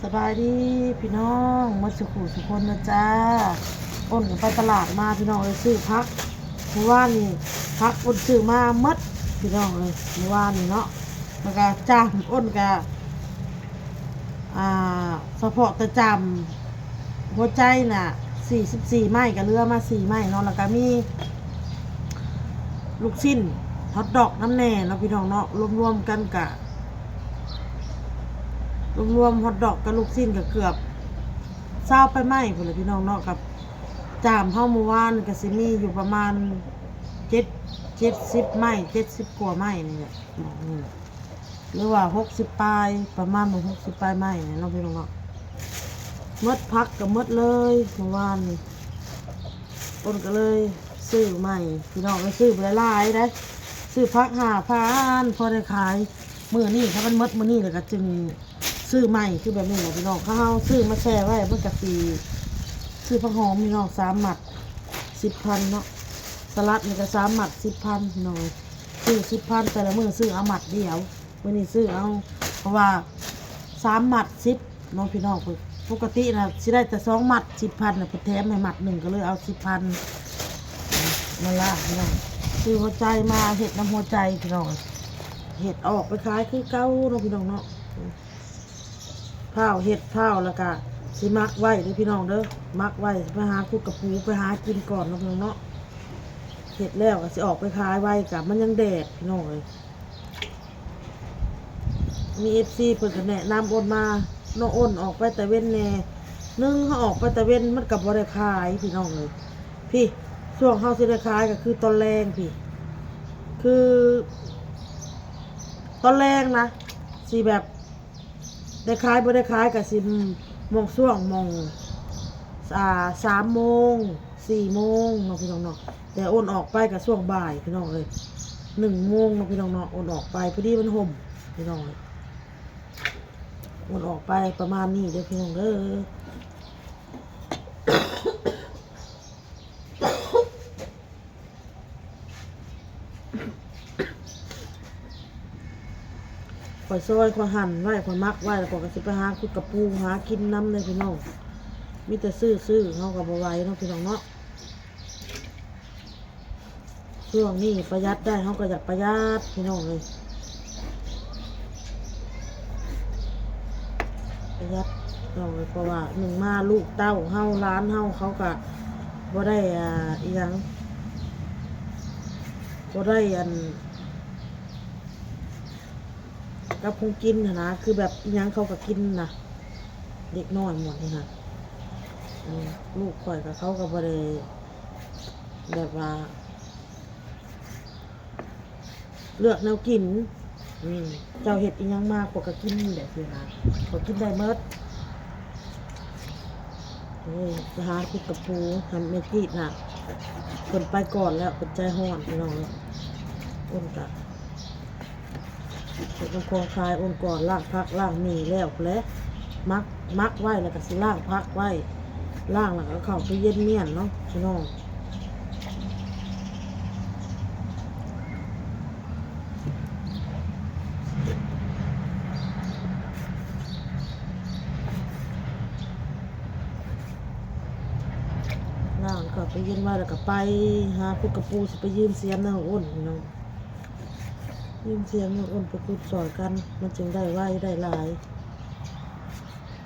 ສະບາຍດີພີ່ນ້ອງໝົດສູ່ຜູ້ສູ່ຄົນນະຈ້າ. ອ້ນກໍໄປຕະຫຼາດມາພີ່ນ້ອງເອີຍ ຊື້ຜັກ. ມື້ວານນີ້ຜັກອ້ນຊື້ມາໝົດພີ່ນ້ອງເອີຍ ມື້ວານນີ້ເນາະ. ແລ້ວກໍຈ້າມ ອ້ນກໍ ອ່າ ສະເພາະແຕ່ຈ້າມຫົວໃຈນະ ສີ່ສິບສີ່ໄມ້ ກໍເຫຼືອມາສີ່ໄມ້ເນາະ. ແລ້ວກໍມີລູກຊິ້ນ ຮອດດອກນຳແດ່ເນາະພີ່ນ້ອງເນາະ. ລວມໆກັນກະ ລວມໆຮອດດອກກັບລູກຊິ້ນກໍເກືອບຊາວປາຍໄມ້ພຸ້ນແຫຼະພີ່ນ້ອງເນາະ. ກັບຈ້າມເຮົາມື້ວານກໍຊິມີຢູ່ປະມານເຈັດ ເຈັດສິບໄມ້ ເຈັດສິບກວ່າໄມ້ນີ້ແຫຼະ ໝ່ອງນີ້ແຫຼະ ຫຼືວ່າຫົກສິບປາຍ ປະມານຫົກສິບປາຍໄມ້ນີ້ເນາະພີ່ນ້ອງເນາະ. ໝົດ ຜັກກໍໝົດເລີຍມື້ວານນີ້. ອ້ນກໍເລີຍຊື້ໃໝ່ພີ່ນ້ອງເອີຍ ຊື້ບໍ່ໄດ້ຫຼາຍເດ້ ຊື້ຜັກຫ້າພັນ ພໍໄດ້ຂາຍມື້ນີ້. ຖ້າມັນໝົດມື້ນີ້ແລ້ວກໍຈຶ່ງຊື້ໃໝ່ ຄືແບບນີ້ແຫຼະພີ່ນ້ອງ. ຖ້າເຮົາຊື້ມາແຊ່ໄວ້ ມັນກໍຊິ ຊື້ຜັກຫອມພີ່ນ້ອງ ສາມມັດສິບພັນເນາະ. ສະຫຼັດນີ້ກໍສາມມັດສິບພັນພີ່ນ້ອງເອີຍ ຊື້ສິບພັນ ແຕ່ລະມື້ຊື້ເອົາມັດດຽວ. ມື້ນີ້ຊື້ເອົາ ເພາະວ່າສາມມັດສິບເນາະພີ່ນ້ອງ. ປົກກະຕິນະຊິໄດ້ແຕ່ສອງມັດສິບພັນນະ ເພິ່ນແຖມໃຫ້ມັດໜຶ່ງ ກໍເລີຍເອົາສິບພັນ. ນັ້ນລະພີ່ນ້ອງ ຊື້ຫົວໃຈມາເຮັດນຳຫົວໃຈພີ່ນ້ອງ ເຮັດອອກໄປຂາຍຄືເກົ່າເນາະພີ່ນ້ອງເນາະ. ພ້າວເຮັດພ້າວ ແລ້ວກະຊິໝັກໄວ້ເດີພີ່ນ້ອງເດີ ໝັກໄວ້ ຊິໄປຫາຂຸດກະປູໄປຫາກິນກ່ອນເນາະພີ່ນ້ອງເນາະ. ເຮັດແລ້ວກໍຊິອອກໄປຂາຍໄວ ກະມັນຍັງແດດພີ່ນ້ອງເອີຍ. ມີເອັຟຊີເພິ່ນກໍແນະນຳອ້ນມາເນາະ ອ້ນອອກໄປຕາເວັນແດ່. ໜຶ່ງ ເຮົາອອກໄປຕາເວັນມັນກໍບໍ່ໄດ້ຂາຍພີ່ນ້ອງເອີຍ. ພີ້ ຊ່ວງເຮົາຊິໄດ້ຂາຍກໍຄືຕອນແລງພີ້ ຄືຕອນແລງນະ ຊິແບບໄດ້ຂາຍບໍ່ໄດ້ຂາຍກໍຊິໝ່ອງຊ່ວງໝ່ອງ ອ່າ ສາມໂມງ ສີ່ໂມງເນາະພີ່ນ້ອງເນາະ. ແຕ່ອ້ນອອກໄປກໍຊ່ວງບ່າຍພີ່ນ້ອງເອີຍ ໜຶ່ງໂມງເນາະພີ່ນ້ອງເນາະ. ອ້ນອອກໄປພໍດີມັນຮົ່ມພີ່ນ້ອງເອີຍ ອ້ນອອກໄປປະມານນີ້ເດີພີ່ນ້ອງເດີ. ຂ້ອຍຊອຍ ຂ້ອຍຫັ່ນໄວ້ ຂ້ອຍໝັກໄວ້ ແລ້ວຂ້ອຍກໍຊິໄປຫາຂຸດກະປູຫາກິນນຳເດີພີ່ນ້ອງ. ມີແຕ່ຊື້ ຊື້ເຮົາກໍບໍ່ໄຫວເນາະພີ່ນ້ອງເນາະ. ຊ່ວງນີ້ປະຢັດໄດ້ ເຮົາກໍຢາກປະຢັດພີ່ນ້ອງເອີຍ ປະຢັດພີ່ນ້ອງເອີຍ. ເພາະວ່າໜຶ່ງມາລູກເຕົ້າເຮົາ ຫຼານເຮົາ ເຂົາກໍບໍ່ໄດ້ ອ່າ ອີ່ຫຍັງ ບໍ່ໄດ້ອັນ ກັບຂອງກິນຫັ້ນນະ ຄືແບບອີ່ຫຍັງເຂົາກໍກິນນະ ເດັກນ້ອຍໝົດນີ້ນະ. ເອີ ລູກຂ້ອຍກໍ ເຂົາກໍບໍ່ໄດ້ແບບວ່າເລືອກແນວກິນ. ອືມ ເຈົ້າເຮັດອີ່ຫຍັງມາ ຂ້ອຍກໍກິນແບບຊີ້ນະ ຂ້ອຍກິນໄດ້ໝົດ. ເອີ ໄປຫາຂຸດກະປູ ໃຫ້ແມ່ຈີດນະ ເພິ່ນໄປກ່ອນແລ້ວ ເພິ່ນໃຈຮ້ອນພີ່ນ້ອງເອີຍ. ອ້ນກະ ເຮັດນ້ຳຂອງຂາຍ ໂອນກ່ອນ ລ້າງຜັກລ້າງໝີ່ແລ້ວພຸ້ນແຫຼະ ໝັກ ໝັກໄວ້ ແລ້ວກໍຊິລ້າງຜັກໄວ້ ລ້າງແລ້ວກໍເອົາເຂົ້າຕູ້ເຢັນມ້ຽນເນາະພີ່ນ້ອງ. ລ້າງເຂົ້າຕູ້ເຢັນໄວ້ ແລ້ວກໍໄປຫາຂຸດກະປູ ຊິໄປຢືມສຽມນາງອ້ນພີ່ນ້ອງ. ຍິນສຽງນ້ອງອ້ນໄປຂຸດຊ່ອຍກັນ ມັນຈຶ່ງໄດ້ໄວໄດ້ຫຼາຍ.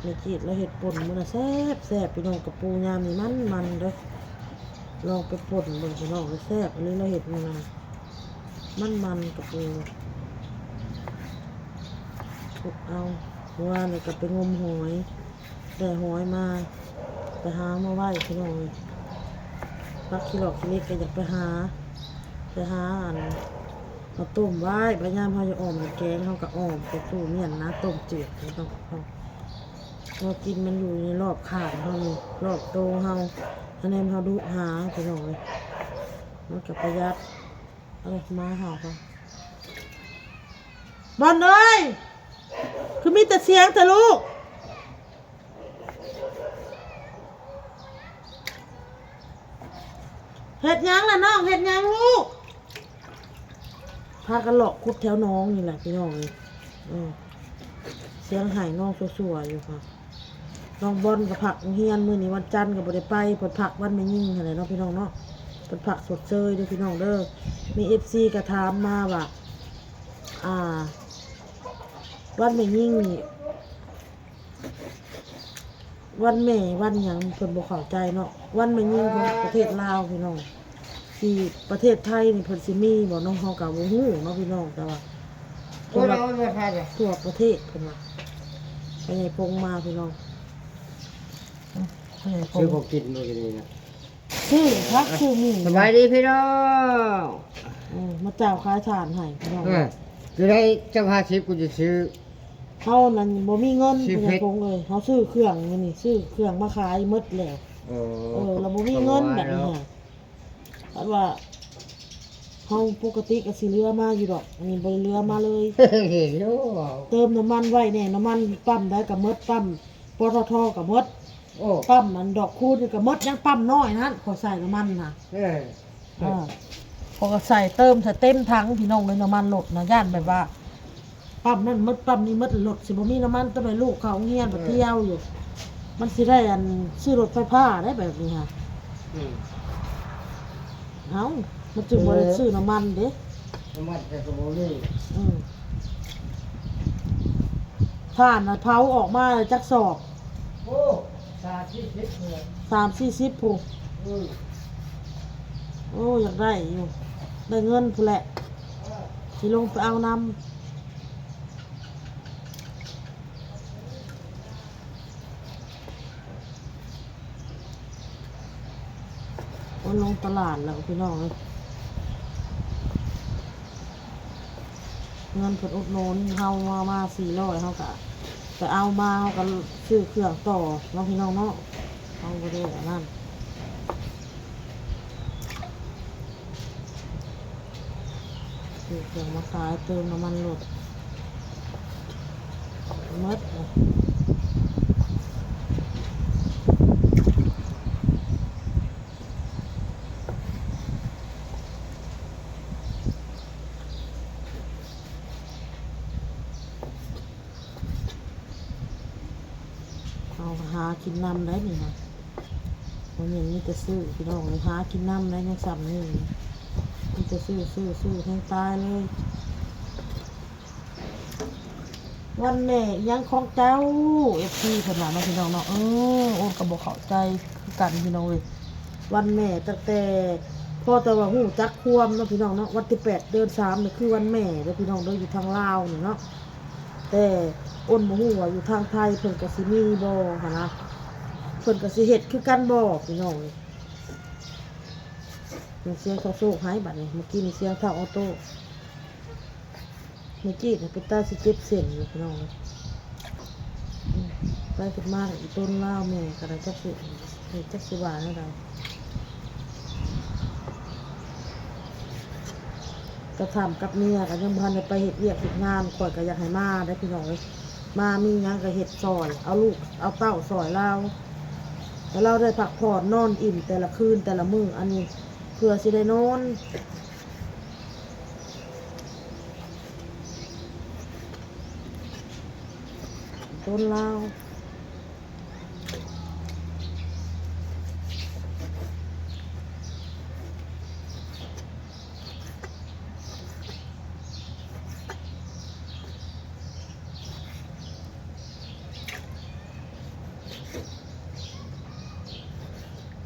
ແມ່ຈີດລາວເຮັດປົ່ນມື້ນະແຊບໆ ພີ່ນ້ອງ. ກະປູຍາມນີ້ມັນໆເດີ້ ລອງໄປປົ່ນເບິ່ງພີ່ນ້ອງ ແຊບອີ່ຫຼີ. ລາວເຮັດມື້ນະມັນໆ ກະປູ ຂຸດເອົາ. ເມື່ອວານນີ້ກະໄປງົມຫອຍ ໄດ້ຫອຍມາ ໄປຫາມາໄວ້ພີ່ນ້ອງເອີຍ. ຜັກຂີ້ຫຼອກຂີ້ເຫຼັກກໍຢາກໄປຫາ ໄປຫາອັນ ເອົາຕົ້ມໄວ້ ບາດຍາມເຮົາຢາກອອມຢາກແກງ ເຮົາກໍອອມໃສ່ຕູ້ມ້ຽນນະ ຕົ້ມຈືດ. ແນວກິນມັນຢູ່ໃນລອບຂ້າງເຮົານີ້ ລອບໂຕເຮົາ ຄະແນນເຮົາດຸຫາພີ່ນ້ອງເອີຍ ມັນກໍປະຢັດ. ເອົາມາເຮົາກໍ ບອນເອີຍ ຄືມີແຕ່ສຽງແທ້ລູກ? ເຮັດຫຍັງລະນ້ອງ ເຮັດຫຍັງລູກ? ພາກັນເລາະຂຸດແຖວໜອງນີ້ແຫຼະພີ່ນ້ອງເອີຍ. ເອີ ສຽງໄຫ້ນ້ອງຊົ່ວໆຢູ່ຄ່ະ. ນ້ອງບອນກໍພັກໂຮງຮຽນ ມື້ນີ້ວັນຈັນກໍບໍ່ໄດ້ໄປ ເພິ່ນພັກວັນແມ່ຍິງຫັ້ນແຫຼະເນາະພີ່ນ້ອງເນາະ ເພິ່ນພັກຊົດເຊີຍເດີພີ່ນ້ອງເດີ. ມີເອັຟຊີກໍຖາມມາວ່າ ອ່າ ວັນແມ່ຍິງນີ້ ວັນແມ່ວັນຫຍັງ ເພິ່ນບໍ່ເຂົ້າໃຈເນາະ. ວັນແມ່ຍິງຂອງປະເທດລາວພີ່ນ້ອງ ທີ່ປະເທດໄທນີ້ເພິ່ນຊິມີບໍ່ເນາະ ເຮົາກໍບໍ່ຮູ້ເນາະພີ່ນ້ອງ. ແຕ່ວ່າ ໂອ້ຍ ໂອ້ຍ ໂອ້ຍ ທົ່ວປະເທດເພິ່ນວ່າ ພໍ່ໃຫຍ່ພົງມາພີ່ນ້ອງ ພໍ່ໃຫຍ່ພົງ ຊື້ຂອງກິນມື້ກີ້ນີ້ນະ ຊື້ຜັກຊື້ໝູ. ສະບາຍດີພີ່ນ້ອງ ເອີ ມາເຈົ້າຂາຍຖ່ານໃຫ້ພີ່ນ້ອງ. ເອີ ຈະໄດ້ຈັກຫ້າສິບ ກູຈະຊື້. ເຮົານັ້ນບໍ່ມີເງິນ ພໍ່ໃຫຍ່ພົງເອີຍ ເຮົາຊື້ເຄື່ອງມື້ນີ້ ຊື້ເຄື່ອງມາຂາຍໝົດແລ້ວ. ເອີ ເອີ ລະບໍ່ມີເງິນບາດນີ້ຫັ້ນ ຄັນວ່າເຮົາປົກກະຕິກໍຊິເຫຼືອມາຢູ່ດອກ ອັນນີ້ບໍ່ໄດ້ເຫຼືອມາເລີຍ. ເຕີມນ້ຳມັນໄວ້ແດ່ ນ້ຳມັນປ້ຳໃດກໍໝົດ ປ້ຳ ປຕທ ກໍໝົດ. ໂອ້ ປ້ຳອັນດອກຄູນນີ້ກໍໝົດ ຍັງປ້ຳນ້ອຍຫັ້ນ ຂ້ອຍໃສ່ນ້ຳມັນນະ. ເອີ ເອີ ຂ້ອຍກໍໃສ່ເຕີມໃສ່ເຕັມຖັງພີ່ນ້ອງເອີຍ ນ້ຳມັນລົດນະ ຢ້ານແບບວ່າປ້ຳນັ້ນໝົດປ້ຳນີ້ໝົດ ລົດຊິບໍ່ມີນ້ຳມັນ ຕ້ອງໃຫ້ລູກເຂົ້າໂຮງຮຽນໄປທ່ຽວຢູ່. ມັນຊິໄດ້ອັນຊື້ລົດໄຟຟ້າໄດ້ແບບນີ້ຫະ. ອືມ ເອົ້າ ມັນຈຶ່ງບໍ່ໄດ້ ເອີ ຊື້ນ້ຳມັນເດ້ ນ້ຳມັນກໍບໍ່ມີ. ອືມ ຖ່ານນະເຜົາອອກມາຈັກສອບ? ໂອ້ ສາມສີ່ສິບພຸ້ນ ສາມສີ່ສິບພຸ້ນ. ອືມ ໂອ້ ຢາກໄດ້ຢູ່ ໄດ້ເງິນພຸ້ນແຫຼະ ເອີ ຊິລົງໄປເອົານຳ. ໂອ້ ລົງຕະຫຼາດແລ້ວພີ່ນ້ອງເອີຍ ເງິນເພິ່ນອຸດໜູນເຮົາມາ ມາສີ່ຮ້ອຍ ເຮົາກະໄປເອົາມາ ເຮົາກະຊື້ເຄື່ອງຕໍ່ເນາະພີ່ນ້ອງເນາະ ເຮົາບໍ່ໄດ້ອັນນັ້ນ. ຊື້ເຄື່ອງມາຂາຍ ເຕີມນ້ຳມັນລົດໝົດ. ເຮົາຫາກິນນຳໄດ໋ນີ້ນະ ບໍ່ແມ່ນມີແຕ່ຊື້ພີ່ນ້ອງເອີຍ ຫາກິນນຳໄດ໋ ຍັງສ່ຳນີ້ ມີແຕ່ຊື້ ຊື້ ຊື້ແຮງຕາຍເລີຍ. ວັນແມ່ອີ່ຫຍັງຂອງເຈົ້າ ເອັຟຊີ ເພິ່ນວ່າເນາະພີ່ນ້ອງເນາະ. ເອີ ໂອ້ ກໍບໍ່ເຂົ້າໃຈຄືກັນພີ່ນ້ອງເອີຍ ວັນແມ່ຕັ້ງແຕ່ ພໍແຕ່ວ່າຮູ້ຈັກຄວາມເນາະພີ່ນ້ອງເນາະ ວັນທີແປດເດືອນສາມນີ້ຄືວັນແມ່ເດີພີ່ນ້ອງເດີ ຢູ່ທາງລາວນີ້ເນາະ. ແຕ່ອົນບໍ່ຮູ້ວ່າຢູ່ທາງໄທເພິ່ນກໍຊິມີບໍ່ຫັ້ນນະ ເພິ່ນກໍຊິເຮັດຄືກັນບໍ່ພີ່ນ້ອງ. ມີສຽງທ້າວໂຊກໃຫ້ບັດນີ້ ເມື່ອກີ້ມີສຽງທ້າວອໍໂຕ້ ເມື່ອກີ້ນະເປັນຕາຊິເຈັບເສັ້ນຢູ່ພີ່ນ້ອງ. ອືມ ໄປຂຶ້ນມາອີ່ຕົນລາວແມ່ກໍໄດ້ ຈັກຊິ ຈັກຊິວ່າແນວໃດ. ກະຖາມກັບເມຍກໍຍັງບໍ່ທັນໄດ້ໄປເຮັດວຽກເຮັດງານ ຂ້ອຍກໍຢາກໃຫ້ມາໄດ໋ພີ່ນ້ອງເອີຍ ມາມີຫຍັງກໍເຮັດຊ່ອຍ ເອົາລູກເອົາເຕົ້າຊ່ອຍລາວ ໃຫ້ລາວໄດ້ພັກຜ່ອນນອນອີ່ມແຕ່ລະຄືນແຕ່ລະມື້ ອັນນີ້ເພື່ອຊິໄດ້ນອນ. ຕົ້ນລາວ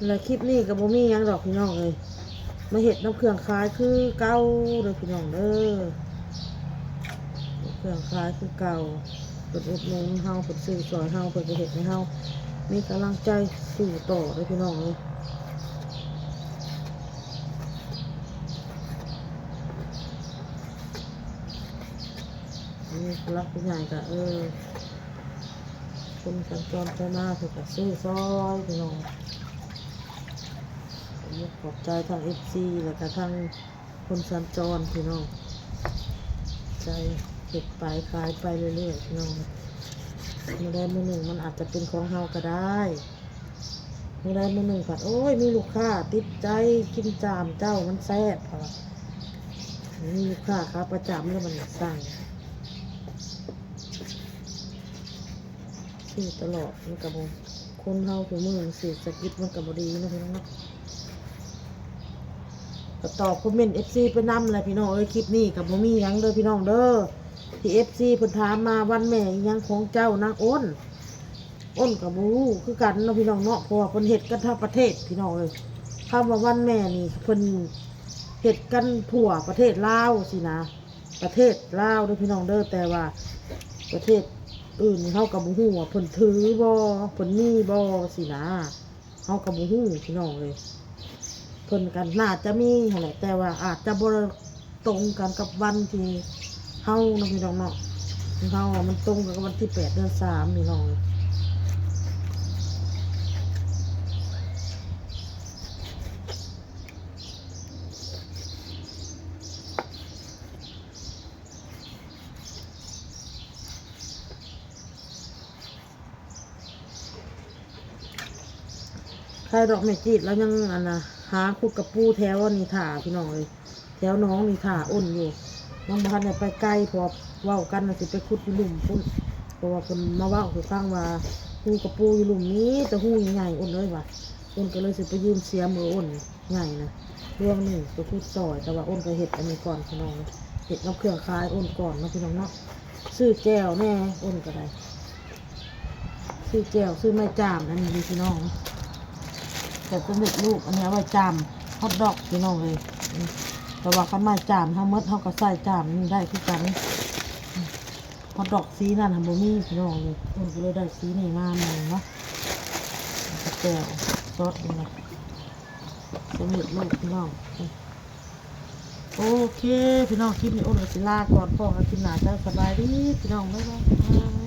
ແລະ ຄລິບນີ້ກໍບໍ່ມີຫຍັງດອກພີ່ນ້ອງເອີຍ ມາເຮັດນຳເຄື່ອງຂາຍຄືເກົ່າເດີພີ່ນ້ອງເດີ ເຄື່ອງຂາຍຄືເກົ່າ. ເພິ່ນອຸດໜູນເຮົາ ເພິ່ນຊື້ຊ່ອຍເຮົາ ເພິ່ນກໍເຮັດໃຫ້ເຮົາມີກຳລັງໃຈສູ້ຕໍ່ເດີພີ່ນ້ອງເອີຍ. ນີ້ຜູ້ຫຼັກຜູ້ໃຫຍ່ກໍ ເອີ ຄົນສັນຈອນໄປມາເພິ່ນກໍຊື້ຊ່ອຍພີ່ນ້ອງ. ຂອບໃຈທັງເອັຟຊີ ແລ້ວກໍທັງຄົນສັນຈອນພີ່ນ້ອງ. ໃຈເຮັດໄປຂາຍໄປເລື້ອຍໆພີ່ນ້ອງ. ມື້ໃດມື້ໜຶ່ງມັນອາດຈະເປັນຂອງເຮົາກໍໄດ້. ມື້ໃດມື້ໜຶ່ງພັດ ໂອ້ຍ ມີລູກຄ້າຕິດໃຈກິນຈາມເຈົ້າ ມັນແຊບ ເຂົາວ່າ ມີລູກຄ້າຂາປະຈຳແລ້ວມັນສັ່ງ. ຢູ່ຕະຫຼອດ ມັນກໍບໍ່ ຄົນເຮົາທຸກມື້ເສດຖະກິດມັນກໍບໍ່ດີເນາະພີ່ນ້ອງເນາະ. ກໍຕອບຄອມເມັນເອັຟຊີໄປນຳແຫຼະພີ່ນ້ອງເອີຍ. ຄລິບນີ້ກໍບໍ່ມີຫຍັງເດີພີ່ນ້ອງເດີ ທີ່ເອັຟຊີເພິ່ນຖາມມາ ວັນແມ່ອີຫຍັງຂອງເຈົ້ານາງອ້ນ. ອ້ນກໍບໍ່ຮູ້ຄືກັນເນາະພີ່ນ້ອງເນາະ ເພາະວ່າເພິ່ນເຮັດກັນທັງປະເທດພີ່ນ້ອງເອີຍ. ຄຳວ່າວັນແມ່ນີ້ເພິ່ນເຮັດກັນທົ່ວປະເທດລາວຊີ້ນະ ປະເທດລາວເດີພີ່ນ້ອງເດີ ແຕ່ວ່າປະເທດອື່ນນີ້ເຮົາກໍບໍ່ຮູ້ວ່າເພິ່ນຖືບໍ່ ເພິ່ນມີບໍ່ຊີ້ນະ ເຮົາກໍບໍ່ຮູ້ພີ່ນ້ອງເອີຍ. ເພິ່ນກໍໜ້າຈະມີຫັ້ນແຫຼະ ແຕ່ວ່າອາດຈະບໍ່ ຕົງກັນກັບວັນທີ່ເຮົາເນາະພີ່ນ້ອງເນາະ ເຮົາມັນຕົງກັນກັບວັນທີແປດເດືອນສາມພີ່ນ້ອງ. ໃຄດອກແມ່ຈີດລາວຍັງອັນນ່າ ຫາຂຸດກະປູແຖວອັນນີ້ຖ້າພີ່ນ້ອງເອີຍ ແຖວໜອງນີ້ຖ້າອ້ນຢູ່ ຍັງບໍ່ທັນໄດ້ໄປໄກ ເພາະວ່າເວົ້າກັນວ່າຊິໄປຂຸດຢູ່ລຸ່ມພຸ້ນ ເພາະວ່າເພິ່ນມາເວົ້າສູ່ຟັງວ່າຮູກະປູຢູ່ລຸ່ມມີແຕ່ຮູໃຫຍ່ໆ ອ້ນເອີຍວ່າ ອ້ນກໍເລີຍຊິໄປຢືມສຽມເອີ ອ້ນ ໃຫຍ່ນະ ດວງໜຶ່ງໄປຂຸດຊ່ອຍ ແຕ່ວ່າອ້ນກໍເຮັດອັນນີ້ກ່ອນພີ່ນ້ອງ ເຮັດກັບເຄື່ອງຂາຍອ້ນກ່ອນເນາະພີ່ນ້ອງເນາະ. ຊື້ແຈ່ວແດ່ອ້ນກໍໄດ້ ຊື້ແຈ່ວ ຊື້ໄມ້ຈາມອັນນີ້ພີ່ນ້ອງ ແບບສຳເລັດຮູບ ອັນນີ້ເອົາໄວ້ຈາມຮອດດອກພີ່ນ້ອງເອີຍ. ອືມ ແຕ່ວ່າຄັນໄມ້ຈາມເຮົາໝົດ ເຮົາກໍໃສ່ຈາມນີ້ໄດ້ຄືກັນ. ອືມ ຮອດດອກສີນັ້ນຫັ້ນບໍ່ມີພີ່ນ້ອງເອີຍ ອ້ນກໍເລີຍໄດ້ສີນີ້ມາໃໝ່ເນາະ. ແຈ່ວຊອດນີ້ນະ ສຳເລັດຮູບພີ່ນ້ອງ. ໂອເຄພີ່ນ້ອງ ຄລິບນີ້ອ້ນກໍຊິລາກ່ອນ ພໍ້ກັນຄລິບໜ້າເຈົ້າ ສະບາຍດີພີ່ນ້ອງ ບາຍບາຍ.